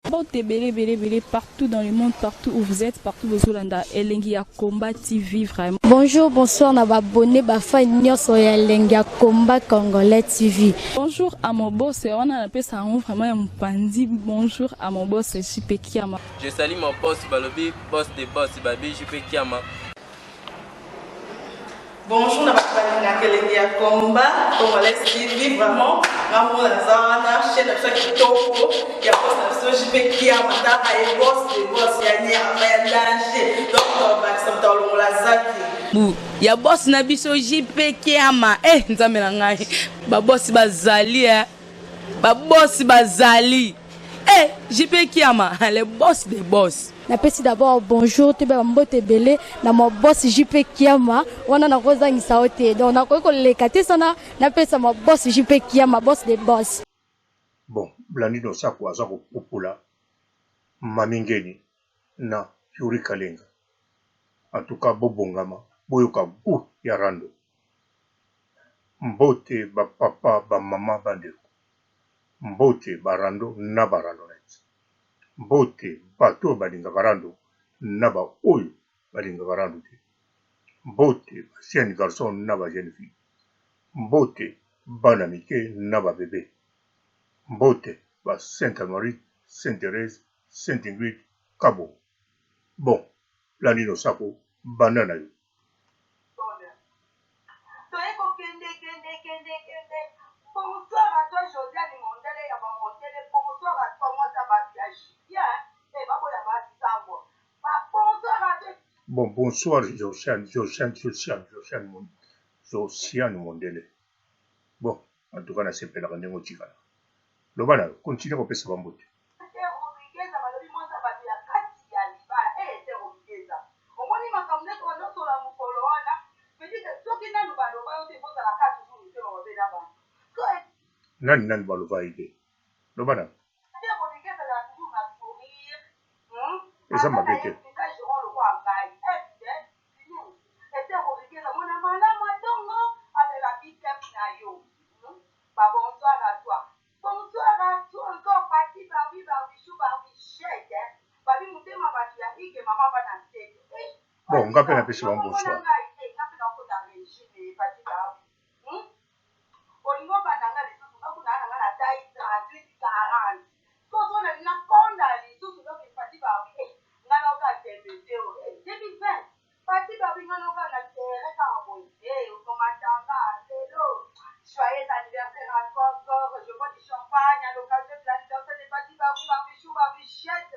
Mbote ebele ebele ebele partout dans le monde, partout où vous êtes, partout bozolanda Elengi ya Combat TV vraiment. Bonjour, bonsoir na ba abonné ba fan nyonso ya Elengi ya Combat Congolais TV. Bonjour à mon boss, wana napesa yango vraiment ya mopanzi. Bonjour à mon boss JP Kiama. Je salue mon boss balobi boss de boss babi JP Kiama. Bonjour na bato balingaka elengi ya combat congolais TV vraiment nga moko naza wana chaîne na biso ya kitoko ya boss na biso JP Kiama tala ye boss de boss ya nyama ya danger donc tobakisa moto alongola zaki bu ya boss na biso JP Kiama eh nzambe na ngai ba boss bazali eh ba boss bazali eh JP Kiama le boss de boss. Napesi d'abord bonjour toyeba ba mbote ebele na ma boss JP Kiama wana nakozangisa yo te donc nakoki koleka te sana napesa ma boss JP Kiama boss de boss. Bon Blandine Osako aza kopupola Mami Ngeni na Youri Kalenga en tout cas bobongama boyoka gout ya rando. Mbote ba papa ba maman ba ndeko mbote ba rando na ba randonnette. Mbote bato oyo balingaka rando na ba oyo balingaka rando te. Mbote ba jeunes garçons na ba jeunes filles. Mbote bana mike na ba bebes. Mbote ba Sainte Marie, Sainte Therèse, Sainte Ingrid, Kabo. Bon, Blandine Osako, banda na yo. Toye ko kende kende kende kende bonsoir à toi Josiane mondele ya ba mondele bonsoir à toi mwasi ya batu ya Julien eh baboya ba sambwa ba bonsoir à toi. Bon bonsoir Josiane Josiane Josiane Josiane Josiane mondele bon En tout cas na sepelaka ndenge otikala. Loba na yo, continuer kopesa ba mbote. Esther Rodrigueza balobi mwasi ya batu ya kati ya libala eh Esther Rodrigueza omoni makambo nde tobanda osolola mukolo wana veut dire que soki nanu baloba yo te faut ozala kaka toujours motema mabe na batu so Nani nanu baloba ye te? Loba na yo. Esther Rodriguez azala toujours na sourire hum Eza aza mabe na ye te. visage rond lokola ngai eh putain Esther Rodriguez amona malamu ya tongo amela big up na yo ba bonsoir à toi bonsoir à toi encore Patty Barbie Barbichou Barbichette babi motema batu ya Ige maman bana nsete eh Bon Patty nga pe Barbie napesi yo bango bongo na bonsoir. ngai eh nga pe nakota regime eh Patty Barbie hum Olingi obanda nga lisusu nga kuna na nga na taille 38 40 sikoyo soki nalingi na konda lisusu donc Fatshi Barbie eh nga nao kaka tembe te oh eh 2020 Fatshi Barbie nga nao kaka na terrain kaka boye eh okomata nga lelo joyeux anniversaire à toi encore je bois du champagne à l'occasion de l'anniversaire de Fatshi Barbie Barbichou Barbichette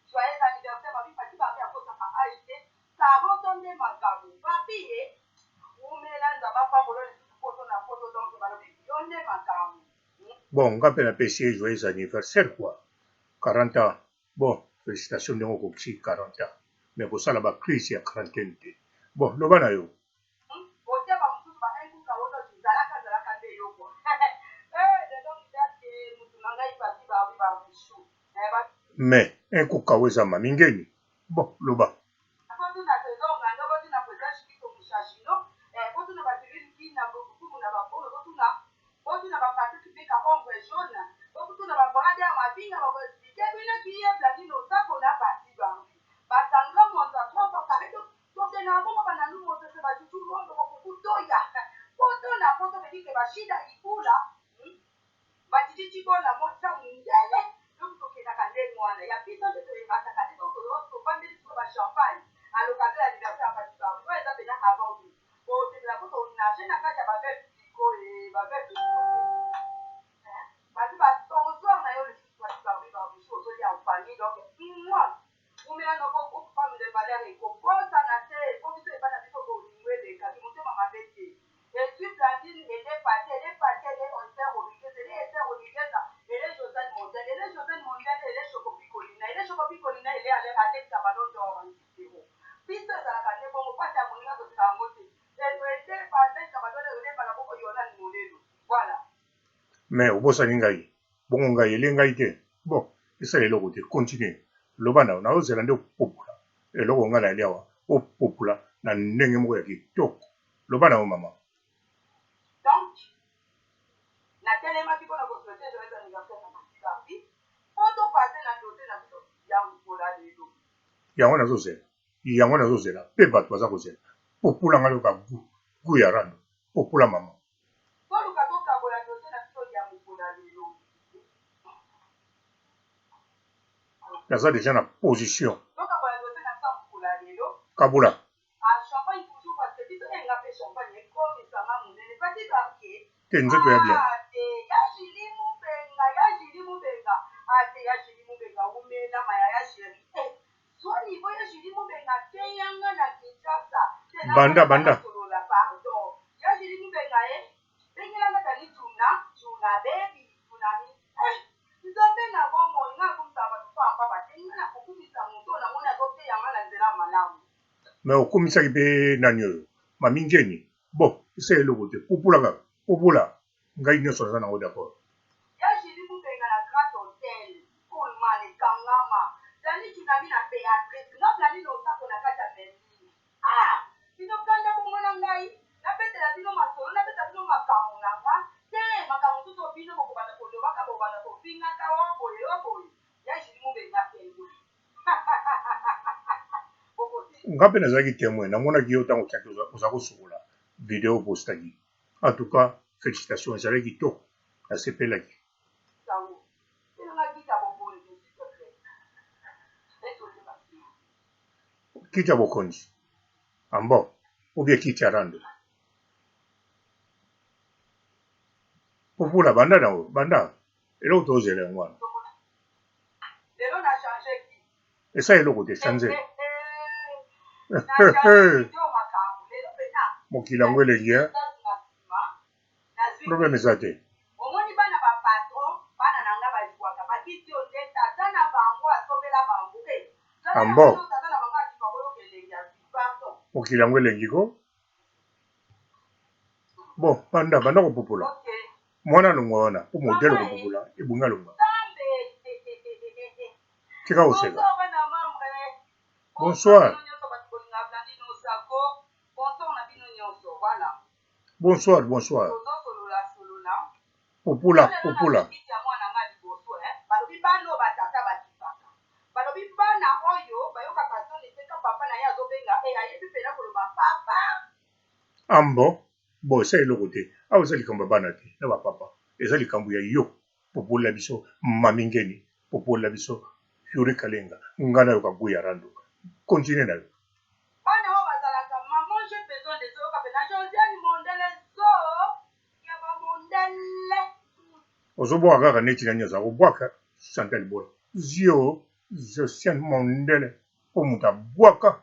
joyeux anniversaire Barbie Fatshi Barbie akosaka age te 40 ans nde makambo Barbie eh Wumela nzambe apambola yo lisusu poto na poto donc balobi yo nde makambu. Bon nga pe napesi ye joyeux anniversaire quoi 40 ans bon felicitations ndenge okokisi 40 ans mais kosala ba crise ya quarantaine te bon loba na yo. Kotia ba mususu ba un coup kawoto zalaka zalaka nde yo quoi eh dedon didasque mutu na ngai papy barbie barbichou eh ba. Mais un coup kawo eza mami ngeni bon loba. Botuna Tresor Ngando, botuna President Shikito Mushashino, eh, botuna ba Cyril Kina, Bokukumu na ba Bolo, botuna, botuna ba Patrick Bika Ombre Jaune, botuna ba Brother Mabinga, bako expliquer bino qui est Blandine Osako na Patty Barbie. Ba Sandra Mwanza, trois fois carré, to, tokendaka bongo ba Nanou Mosese, ba Chuchu Luambo, ba Kuku Toya, poto na poto, veut dire que ba Shida Ibula, hmm, Ba Didi Tshibola mwasi ya mundele donc tokendaka ndenge wana ya biso nde toyemataka te donc tovandeli sikoyo ba champagne à l'occasion ya anniversaire ya Pathy Barbie oyo eza pena avant gout bosepela po to nager na kati ya ba veuve clicquot eh ba veuve clicquot te eh babi ba bonsoir na yo lisusu Pathy Barbie Barbichou ozolia en famille donc mua Wumela noko groupe femme de valeur ekobosana te po biso epai na biso bolingo eleka kimotema mabe te ezui blandine ele pathy ele pathy ele esther rodriguez ele esther rodriguez ele josiane mondial ele josiane mondial ele chocopicolina ele chocopicolina ele alex ballon d'or anti-zero biso ezalaka nde bongo pasi ya moninga toseka yango te ele alex ballon d'or ele mbala moko yolande molelo voilà. Mais obosani ngai bongo ngai elie ngai te bon esala eloko te continue loba na yo nazo zela nde opopola eloko ngai nayeli awa opopola na ndenge moko ya kitoko loba na yo maman. Donc na telemaki pona ko souhaiter joyeux anniversaire na Pathy Barbie po to passer na dossier na. Yango nazozela, yango nazozela pe batu baza kozela. Popula nga yoka gout, gout ya rando. Popula maman. Toluka tokabola dossier na biso ya mokolo ya lelo. Naza dejà na position. Tokabola dossier na biso ya mokolo ya lelo. Kabola. Ah champagne toujours parce que biso eh nga pe champagne ekomisa nga munene Pathy Barbier Te nzoto ya bien. ah te ya Julie Mubenga ya Julie Mubenga ah te ya Julie Mubenga wumela ma yaya cherie eh zua niveau ya Julie Mubenga teya nga na Kinshasa te na Banda wana banda. solola pardon ya Julie Mubenga eh bengela nga Dani Djuna Djuna baby Djunami eh Nzambe na bomoi nga nakumisaka bato pamba pamba te nga nakokumisa moto oyo namoni azoteya nga na nzela ya malamu. Mais okumisaki pe nani oyo mami ngeni bon esa eloko te pupula kaka pupula ngai nionso naza nango d'accord. Ya Julie Mubenga na Grand Hotel Pullman ekangama Danny Tsunami na Beatrice nga Blanine Osako na kati ya Berlin ah bino kanda bongo na ngai nabetela bino masolo nabeta bino makambo na nga te makambo mosusu oyo bino bokobanda kolobaka bokobanda kofingaka oh boye oh boye Ya Julie Mubenga pengwi Nga pe nazalaki temoin namonaki yo tango otiaki oza kosukola video opostaki en tout cas felicitations ezalaki kitoko nasepelaki. Kiti ya bokonzi en bon ou bien kiti ya rando? Pupula banda na yo banda eloko tozela yango wana. Esa eloko te change. Mokili yango elengi hein. Problème eza te. Omoni bana ba patron bana na nga ba jouaka ba kiti oyo nde tata na bango asombela bango eh tala Ah na bon? bino tata na bango akipa koyoka elengi ya vie pardon. Mokili yango elengi ko. Bon banda banda kopopola. Ok Mwana alongwa wana po modèle mama eh okopopola ebongi alongwa. Nzambe eh Tika koseka. Bonsoir bana membre bonsoir Bonsoir. bino nionso batu bolingaka Blandine Osako bonsoir na bino nionso voilà. Bonsoir bonsoir. Tozo solola solola. Popula Nga lelo popula. nazwi kiti ya mwana nga liboso eh. Balobi bana oyo ba tata ba kipaka. Balobi bana oyo bayokaka soni te ka papa na ye azo benga eh ayebi pena koloba papa. Ambo bon esa eloko te awa eza likambo ya bana te na ba papa eza likambo ya yo popolela biso mami ngeni popolela biso youri kalenga nga nayoka gout ya rando continue na yo. Bana oyo bazalaka maman j'ai besoin de zoyoka pena josiane mondele zo ya ba mondele. Ozo bwaka kaka neti nani aza kobwaka Chantal Bola zio josiane mondele po mutu abwaka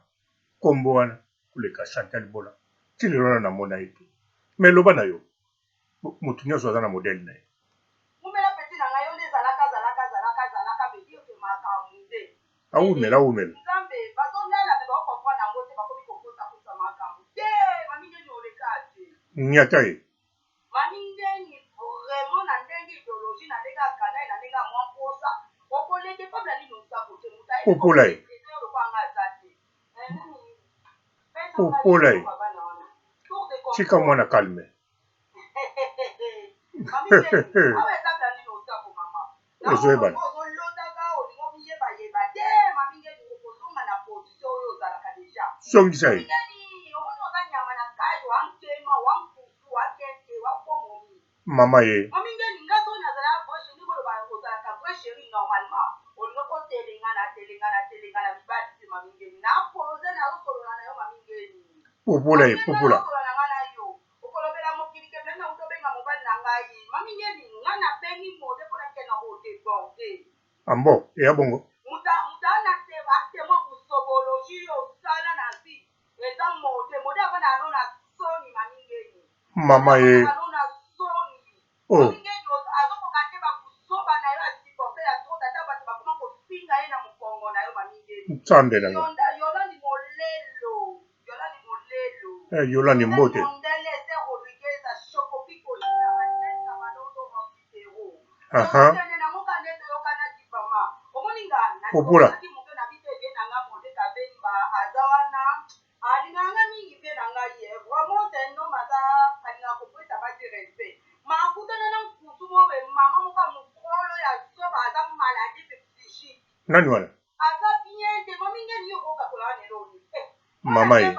kombo wana koleka Chantal Bola ti lelo nanu namona ye te mais loba na yo mutu nionso aza na modèle na ye. Wumela petit na ngai yo nde zalaka zalaka zalaka zalaka veut dire que makambu nde. Awumela awumela. Nzambe bazo lala mais bao comprendre yango te bakomi ko kosa kosa makambu te mami ngeni oleka te. Niata ye. Mami ngeni vraiment na ndenge ideologie na ndenge ya canaille na ndenge ya mwa mposa okoleka epa blandine osako te mutu ayebi ko Popola ye. maitriser yo lokola nga aza te. Eh nani pesa nga Popola ye. biloko ya bana wana tour de Tika controle. mwana calme. Mami Ngeni, awa eza Blandine Osako mama. Ezoyebana. Ozolotaka olingo miyeba yeba te mami Ngeni okozonga na position oyo ozalaka deja. Zongisa ye. Mami Ngeni, omoni oza nyama na cage wa nkema wa nkusu wa kente wa komomi. Mama ye. Mami Ngeni, nga soki nazalaka vrai chérie koloba ozalaka vrai chérie normalement olingo kotelengana telengana telengana mibali te mami Ngeni. Na pose nazosolola na yo mami Ngeni. Popola ye Mami Ngeni popola. nazosolola na nga na yo. Okolobela mokili ke Blana awuti obenga mobali na ngai. Mami Ngeni, nga na bengi mode po na kende ko deborde. Ah bon, eya bongo? Mutu mutu ana te acte mwa busobologie yo osala na vie eza mode. Mode avandaka no na soni Mami Ngeni. Mode Mama ye. avandaka no na soni. Oh. Mami Ngeni azokoka te ba buzoba na yo a supporter ya trop ata batu bakoma kofinga ye na mukongo na yo Mami Ngeni. Nzambe na nga. Yonda Yolande Molelo. Yolande Molelo. Eh, Yolande Yolande mbote. Mondele Esther Rodriguez Chocopico Agnès Malondo Randy Pero. Aha. Tozokende na ngo kaka nde toyokanaki vraiment. Omoni nga na Popola. soki moke na biso vie na nga Mode Kabemba aza wana alingaka nga mingi vie na ngai ye vraiment c'est un homme aza alingaka kopesa basi respect ma akutana na nkusu moko boye mama moko ya mokolo ya zoba aza maladie psychique. Nani wana? Mama ye.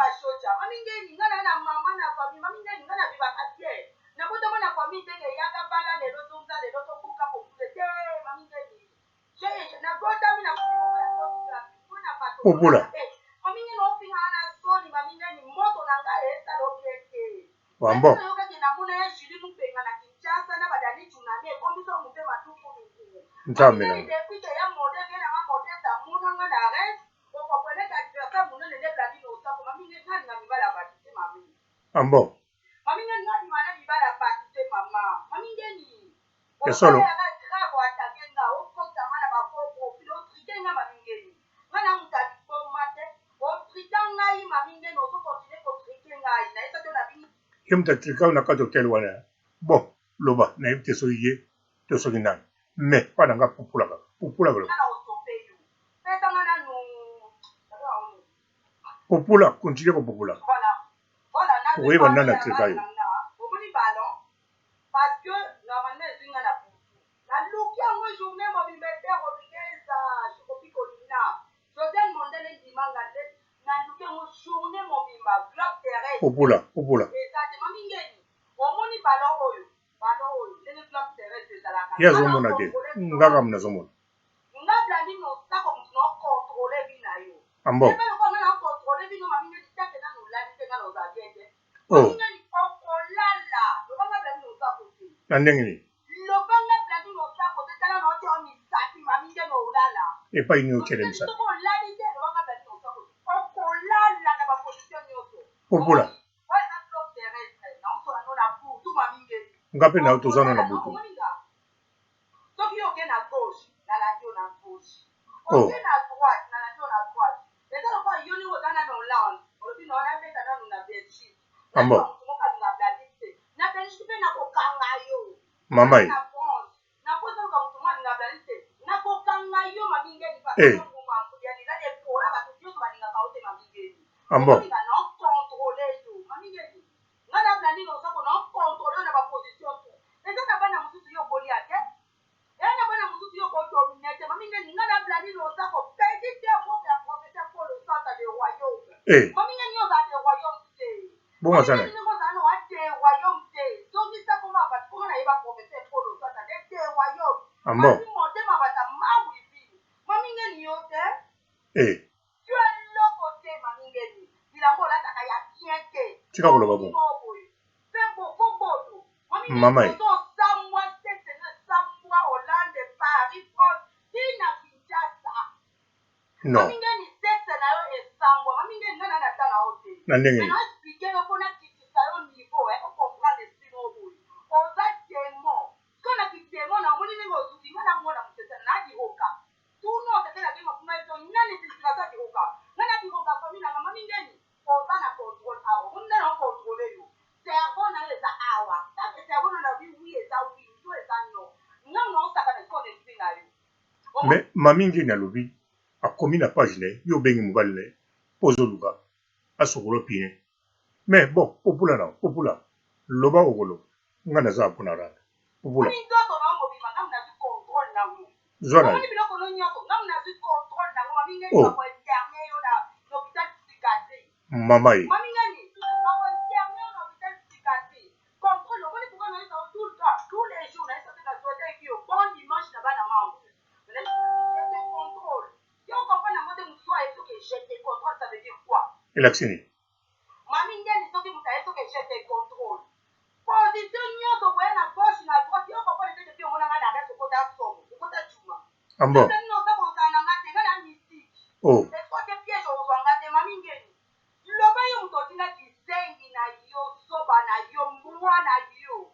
Popula. Wambo. Nzambe na nga. Ambo. Ya solo. Ye moto atrika yo na kati hotel wana. Bon, loba nayebi te soki ye to soki nani. Mais pa na nga pupula kaka. Pupula kaka. Pupula, continue ko pupula. Okoyeba nani atrika yo. Pupula, pupula. Ye azomona te, nga kaka nazomona. Ambo. Oh. Na ndenge nini? Epai nini otyele misapi? Popula. Nga mpe na yo toza na butu. Oh. Ambo. Mama ye. Eh. Ambo. Eh. Bongo aza na ye. Ambo. Eh. Tika koloba bongo. Mama ye. Non. Na ndenge nini? Mais mami ngeni alobi akomi na page na ye yo obengi mobali na ye mpo ozoluka asokola pine mais bon popula na popula loba okoloba nga naza mpo na rando popula zwa na ye oh mama ye elakisi nini? Ambo. Oh.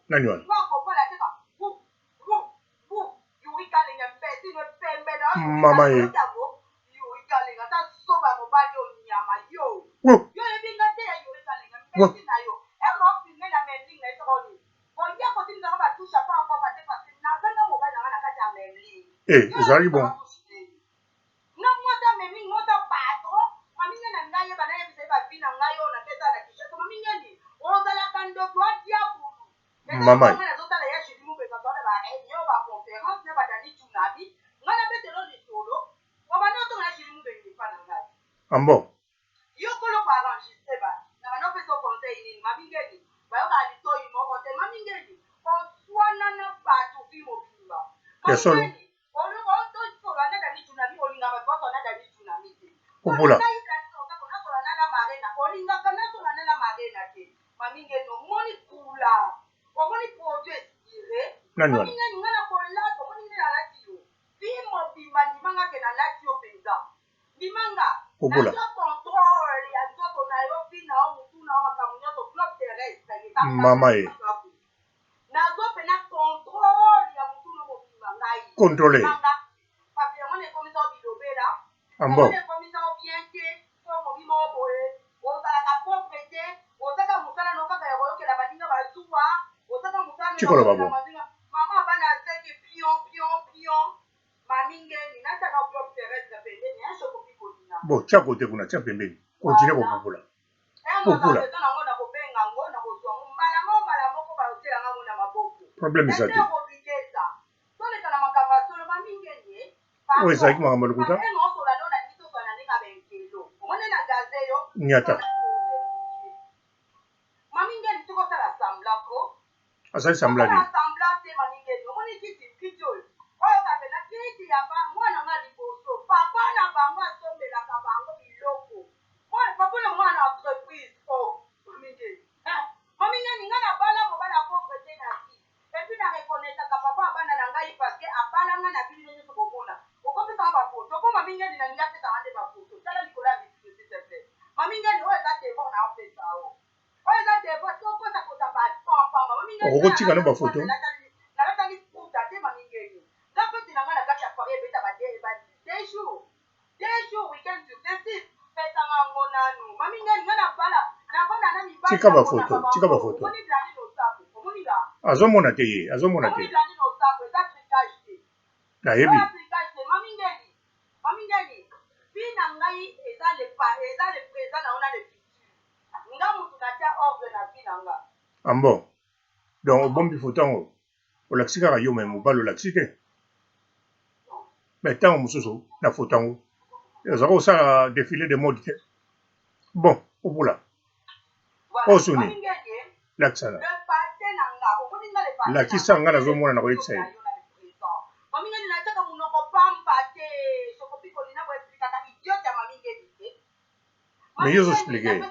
Nani wana? Mama ye. Wo. Wo. Eh, ezalaki bon. Mama ye. Ah bon? Yo kolo ko enregistre batu na banda opesa yo conseil nini mami ngeni bayokaka litoyi moko te mami ngeni oswana na batu vie mobimba Ya mami solo? ngeni tosolola na dani tsunami olingaka batu basolola na dani tsunami te pona Pupula. ngai dani losako nasolola na la marena olingaka nasolola na la marena te mami ngeni omoni kula omoni produit expire Nani mami wana? ngeni ngai nakolata omoni nde nalati yo vie mobimba ndima nga ke nalati yo penza Ndima nga Kobola. nazua controle ya nzoto na yo, vie na yo, mutu na yo, makambo nionso, globe terrestre eza nga Mama ye. Nazua pena controle ya mutu no mobimba ngai. Controle. Ndima nga parce que yango nde ekomisa yo bilobela, Ah yango bon. nde ekomisa yo bien te, so okomi moko boye ozalaka propre te, ozaka musala no kaka ya koyokela baninga ba zuwa, ozaka musala no ya Tika oloba koyokela bongo. baninga, mama bana zeke pion pion pion. Mami ngeni na tia nao globe terrestre pembeni hein sokoki kolinga. Bon tia kote kuna tia pembeni continue Voilà. kopupola Heure nazala pupula. besoin nango nako benga ngo nako zua ngo mbala moko mbala moko bako tiela nga ngo na maboko. Problème eza Ese te. Rodrigueza toleka na makambo ya solo mami ngeni eh Oyo pardon ezalaki makambo ya lokuta? parce que naosola no nalingi tosola na ndenge ya ba intello omoni na gaze yo Nyata. to na pose mami ngeni tika osala semblant ko Asali semblant Kosala nini? semblant te mami ngeni omoni kiti kiti oyo oyo ka pena kiti ya ba mwana nga liboso papa na bango asombelaka bango biloko mwana papa na mwana entreprise oh mami ngeni eh mami ngeni nga na bala mobali ya pauvre te na vie et puis na reconnaissaka papa ya bana na ngai parce que abala nga na bino nionso bomona okopesa nga ba photo po mami ngeni na lingi apesa nga nde ba photo tala likolo ya vitrine s'il te plait mami ngeni oyo eza devoir na opesa yo Oyo eza devoir tika kokosa kosa batu pamba pamba mami ngeni Okoki nga kotika no nalata ba photo. nalata liputa te mami ngeni nga feti na nga na kati ya Paris ebeta ba deux ba deux jours deux jours week-end successif pesa nga ngo nanu mami ngeni nga na bala na vanda na mibali Tika na ba ponaka photo, tika ba bango photo. omoni Blandine Osako omoni nga Azo mona te ye, azo mona te. omoni Blandine Osako eza trucage te Nayebi. oyo trucage te mami ngeni mami ngeni vie na ngai eza le pa eza le present na yo na le futur Nga mutu na tia ordre na vie na nga. Ah bon? Donc obombi photo yango? Olakisi kaka yo mais mobali olakisi te? Mais tango mosusu na photo yango ozalaka kosala defile de mode te? Bon, pupula. Voilà. Oyo nini? Lakisa na. Lakisa nga nazomona na koyebisa ye. Mais yo ozo expliquer ye.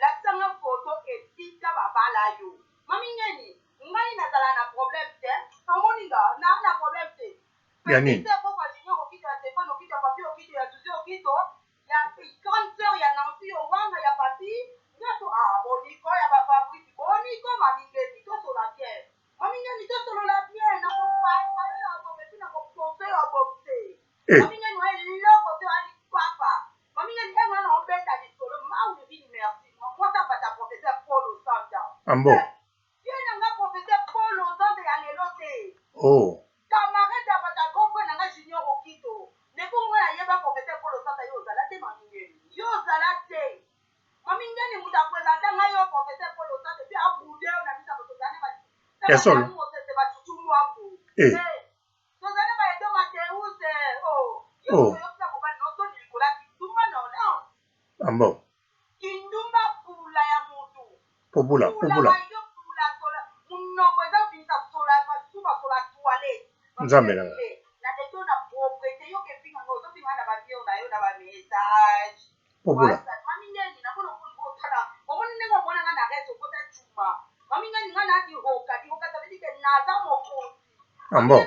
Lakisa nga photo esika ba bala yo. Mami ngeni ngai nazala na problème te omoni nga na na problème te. Ya Petite nini? sœur koko ya Junior Okito ya Stephane Okito ya Papy Okito ya Suzy Okito ya grande sœur ya Nancy Owanga ya Papy nionso ah boniko ya ba Fabrice boniko mami ngeni tosola bien mami ngeni tosolola bien nako pasa yo na boxe puis nako boxe yo boxe Eh. Mami ngeni oya eloko te oya lipapa mami ngeni eh nga na obeta lisolo mawu vini merci mwasi apata professeur Paul Osanta Ah bon? eh vieux na nga professeur Paul Osanta ya lelo te Oh. camarade ya bata grand frère na nga Junior Okito depuis nga nayeba professeur Paul Osanta yo ozala te mami ngeni yo ozala te mami ngeni moto apresente nga yo professeur Paul Osanta puis aboude yo na biso tozala na ba Ya solo? ba chuchu lwambo Eh. eh Tozali na ba Edo Mateus eh oh. Yo Oh. moto oyokisa mobali na yo soni likolo ya kindumba na Hollande. Ah bon. Kindumba pula ya mutu. Pupula, Pula pupula. ba yo pula sola munoko eza bimisa sola ya masuba sola toilette. Nzambe na nga. Na leki yo na proprete yo ke finga nga ozo finga nga na ba mur na yo na ba message. Pupula. WhatsApp. Mami ngeni na mona okoli otala. Omoni ndenge omona nga na reste okota chuma. Mami ngeni nga na diroka diroka ça veut dire que naza mokonzi. Ah bon?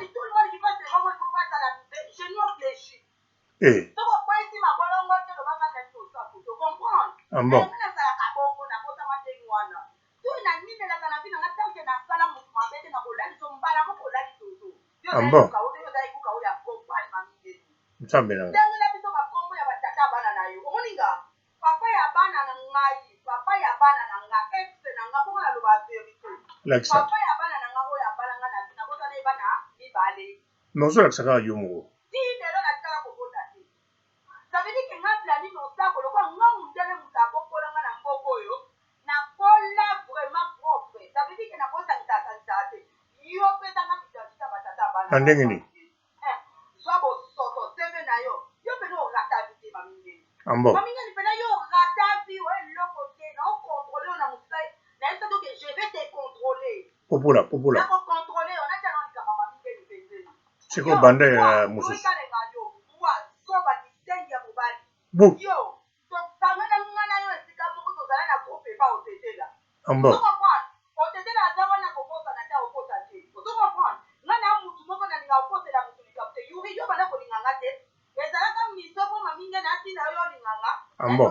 Eh. Ah bon? Ah bon? Nzambe na nga. Lakisa. Papa ya bana na nga oyo abala nga na vie nabota na ye bana mibale. Mais ozo lakisa kaka yo moko. Ti lelo natikala kobota te. Ça veut dire que nga Blandine Osako lokola nga mundele mutu abokola nga na mboka oyo nakola vraiment propre. Ça veut dire que nakosangisa sangisaka te. Yo pesa nga identite ya ba tata ya bana Na ndenge nini? Eh, zwa bosoto CV na Ah bon. Mami ngani pena yo rata vie oyo eloko te na ocontrole yo na mosika nayebisa to ke je vais te contrôler. Popola popola. Nako contrôler yo natia na likambo mami ngeni pembeni. Sikoyo banda ya mosusu. Kalenga yo mbwa zoba kizengi ya mobali. Bu. Yo tosangana nga na yo esika moko tozala na groupe epa otetela. Ah bon. Ozo comprendre? Otetela aza wana kobosana te akokosa te. Ozo comprendre? Nga na mutu moko nalinga kokosela mutu likambo te. Youri yo banda kolinga nga te. Ezalaka mission po mami nge na tina yo olinga nga. Ah bon.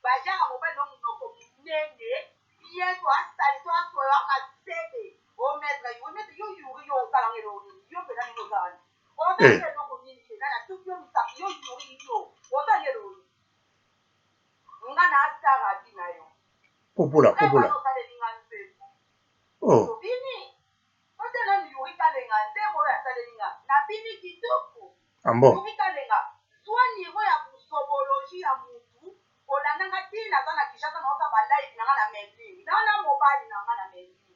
Ba genre mobali no munoko munene bien to asali to asola masebe. O maître Youri, maître yo Youri yo osala nga eloko nini? Yo pena nini osala nini? Osala Eh. nga eloko nini pena na tuki yo misapi yo Youri yo osala nga eloko nini? Nga na asara vi na yo. Popola popola. Wana osaleli nga nzembo. Oh. Tobini. Tote nanu Youri Kalenga nzembo oyo asaleli nga. Nabini kitoko. Ah bon. Youri Kalenga, zwa niveau ya busobologie ya mutu, olanda nga ti naza na Kinshasa naosa ba live na nga na Medlin. Na na mobali na nga na Medlin.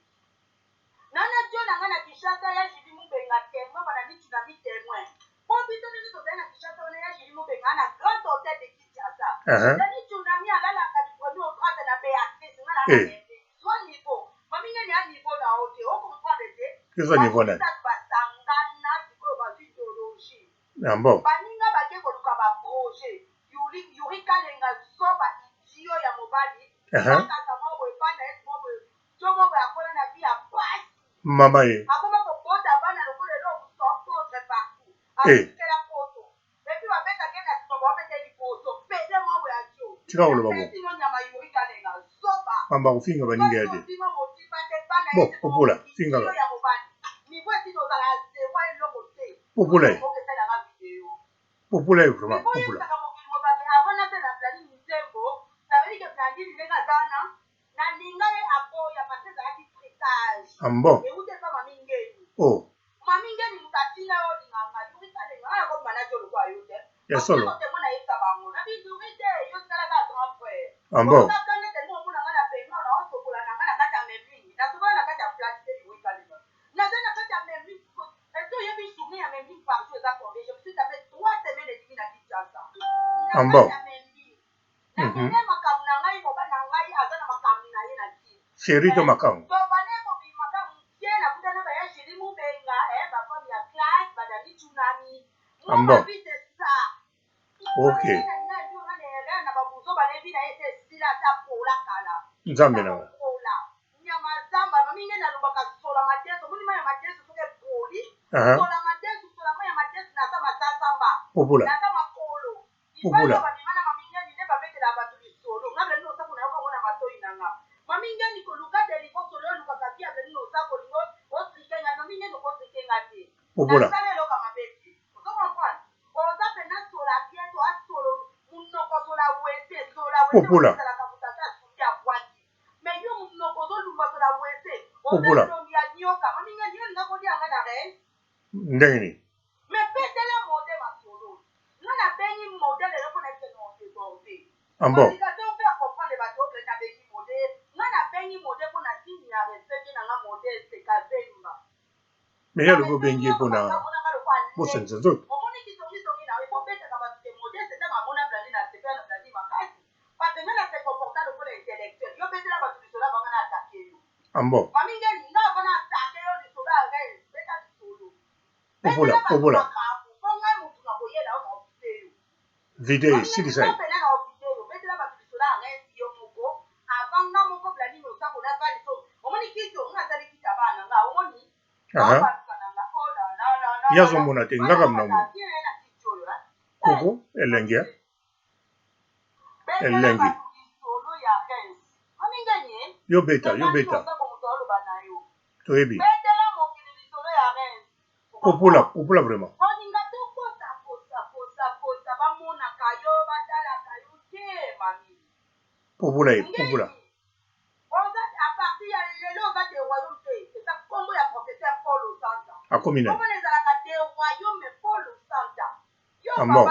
Na na dio na nga na Kinshasa ya Julie Mubenga témoin bana ni tsunami témoin. Po biso nde tozali na Kinshasa wana ya Julie Mubenga na Grand Hotel de Kinshasa. Dani tsunami alalaka du premier au 30 na Béatrice nga na na Eh. Medlin. Zwa niveau. Mami ngeni ya niveau na yo te, o comprendre te. Eza niveau nani? Bato basangana sikoyo bazwi idéologie. Ah bon. Baninga bake koluka ba projet. Yuri, Yuri Kalenga zoba idiot ya mobali. Bakasa moko boye bana ye moko boye. Jo moko boye akola na vie ya pasi. Mama ye. Akoma kobota bana lokola eloko mosusu akotre partout. Eh. Atikela poto. Et puis babetaka ye na nsima babeta ye liboso. Pede moko boye ya jo. Tika koloba bongo. Napesi no nyama Yuri Kalenga zoba. Mamba kofinga baninga ya te. Bon, popola, fingaka. Popola ye. Popola ye vraiment, popola. Ah bon. Oh. Ya solo. Ah bon. Ah bon. Chéri to makangu. Ah bon. Ok. Nzambe na nga. Aha. Popola. Popola. Popola. Popola. Popola. Ndenge nini? Ah bon. Mais ye alobi obengi ye mpona bosangisa nzoto. Ah bon. Popola, popola. Vide, silisa ye. Aha. Ye azomona te ngaka mna omona. Koko elengi ya elengi. Yo beta, yo beta. Toyebi. Popola, popola vraiment. Popola ye, popola. Akomi nani? Ah bon.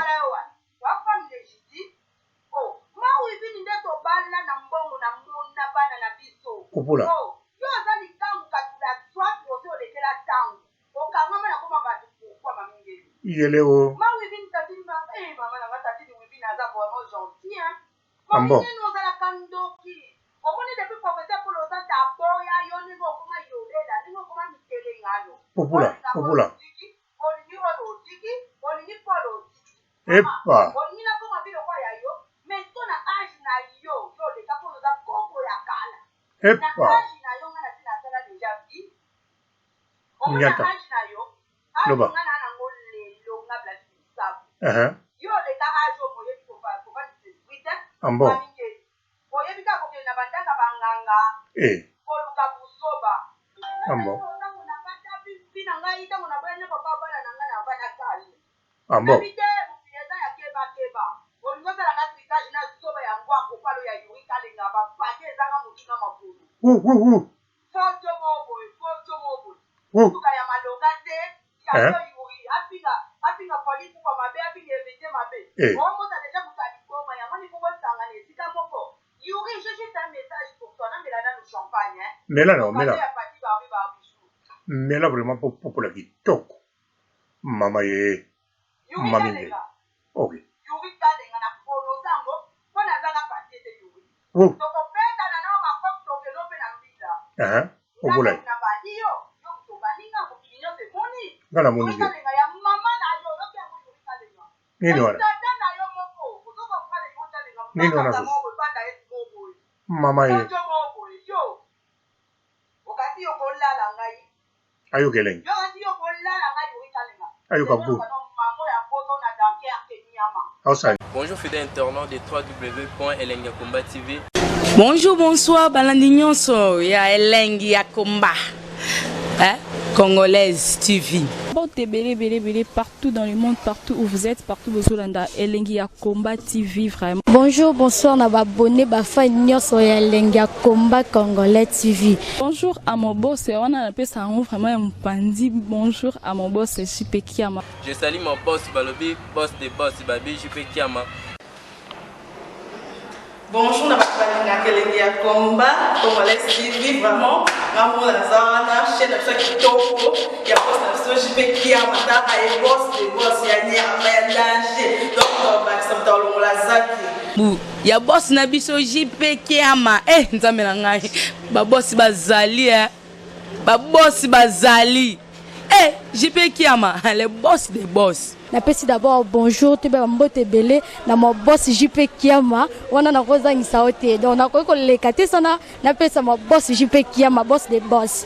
Popola. Yele o. Ambo. Nini ozalaka ndoki? Omoni depuis professeur Paul Osanta aboya yo ndenge okoma yolela, ndenge okoma mitelengano. Popula, Olinga popula. oyo otiki, olingi oyo otiki, olingi Paul otiki. Epa. Olingi nakoma mpe lokola ya yo, mais sikoyo na age na yo, yo oleka mpo oza koko ya kala. Na Epa. age na yo nga nasi nasala deja vie. Omoni na Nyata. age na yo, age Loba. nga na nango lelo nga Blandine Misabu. Yo oleka age oyo boyebi kovandisa esprit te. Ambo. Mamingeli. Oyebi kaka kokende na bandaka banganga. Koluka buzoba. Ambo. Ntango navanda vi na ngai, ntango naboya na papa bana na ngai navanda calme. Ambo. Nabi te mokili eza ya keba keba. Olingi osala nga tritage na zoba ya mbwa kopalo ya Yuri Kalenga ba pate ezanga mutu na makolo. Wu wu wu. Foto moko boye, foto moko boye. Wu. Mutuka ya malonga te. Eh? Yango Yuri afinga afinga Fally Ipupa mabe afinga Heritier mabe. Eh. Omona dejà moto ya liboma yango il faut bosangana esika moko. Yuri j'ai juste un message pour toi namela nanu champagne hein. Mela na mela. Occasion ya Patty Barbie Barbichou. Mela vraiment po popola kitoko. Mama ye. Yuri Mami nge. Kalenga. Ok. Yuri Kalenga na prononce yango mpo nazanga papier te Yuri. Wu. Tokobetana nao makofi tokende mpe na mbila. Eh. Popola. Na bandi yo, yo moto obandi nga mokili nyonso emoni. Nga na moni Yuri te. Kalenga ya mama na yo, yoki yango Yuri Kalenga. Nini wana? Tata na yo moko, ozo comprendre Yuri Kalenga. Nini wana Mbakasa susu? moko boye, banda ye moko boye. Mama ye. Ojo moko boye, yo. Okasi yo kolala ngai. Ayoka elengi. Yo kasi yo kolala ngai Yuri Kalenga. Ayoka goût. Mamo ya poto na Dunkerque nyama. Aosala. Bonjour fidèles internautes de www.elengiyakomba TV. Bonjour, bonsoir, balandi nyonso ya Elengi ya Komba. Hein? Congolaise TV. Mbote ebele ebele ebele partout dans le monde, partout où vous êtes, partout bozolanda Elengi ya Combat TV vraiment. Bonjour, bonsoir na ba abonné ba fan nyonso ya Elengi ya Combat Congolais TV. Bonjour à mon boss, wana napesa yango vraiment ya mopanzi. Bonjour à mon boss JP Kiama. Je salue mon boss Balobi, boss des boss Babi JP Kiama. Bonjour na bato balingaka elengi ya combat congolais TV vraiment nga mona naza wana chaîne na biso ya kitoko ya boss na biso JP Kiama taka ye boss de boss ya nyama ya danger donc tobakisa moto alongola zaki Bu ya boss na biso JP Kiama. Eh nzambe na ngai. Ba boss bazali eh. Ba boss bazali. Eh JP Kiama, le boss des boss. Napesi d'abord bonjour toyeba bambote ebele na ma boss JP Kiama wana nakozangisa yo te donc nakoki koleka te sana napesa ma boss JP Kiama boss de boss.